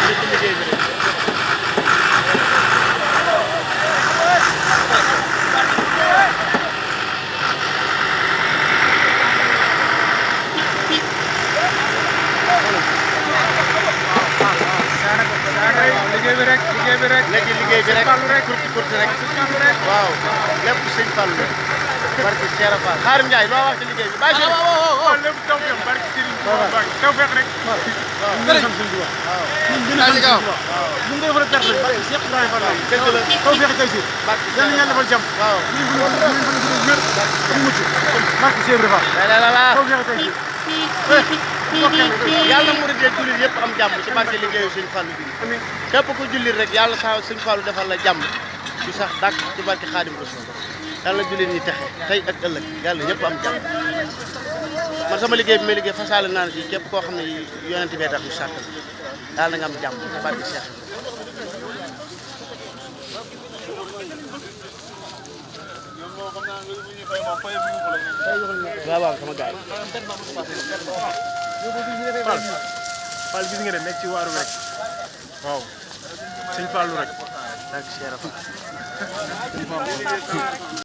ci liggéey bi rek. liggéey bi rek léegi liggéey bi rek kurti rek waaw lépp sëñ Fallou rek barki Cheikh Fall Xaarim Ndiaye loo wax ci liggéey bi bàyyi waaw lépp tawfeex barki Serigne Touba Mbacke tawfeex rek waaw ñu sant Serigne Touba ñun ñu sant Serigne Touba ñu ngi defal perte barki Cheikh Ibrahima Fall dëgg la tawfeex kay si barki yàlla na yàlla defal jàmm waaw ñu wér ak mucc barki Cheikh Ibrahima Fall la tawfeex kay si yàlla murid yeeg jullit yëpp am jàmm ci barke liggéeyu sëñ Fallou bi amiin képp ku jullit rek yàlla sa sëñ Fallou defal la jàmm ci sax dàkk ci barke Xaadim Rasul yàlla jullit ñi texe tey ak ëllëg yàlla ñëpp am jàmm man sama liggéey bi may liggéey fasaale naa ne fii képp koo xam ne yonent bee tax ñu sàttal yàlla na nga am jàmm ci barke Cheikh waaw waaw sama gars Fall Fall gis nga ne nekk ci waaru rek waaw sëñ Fallou rek yi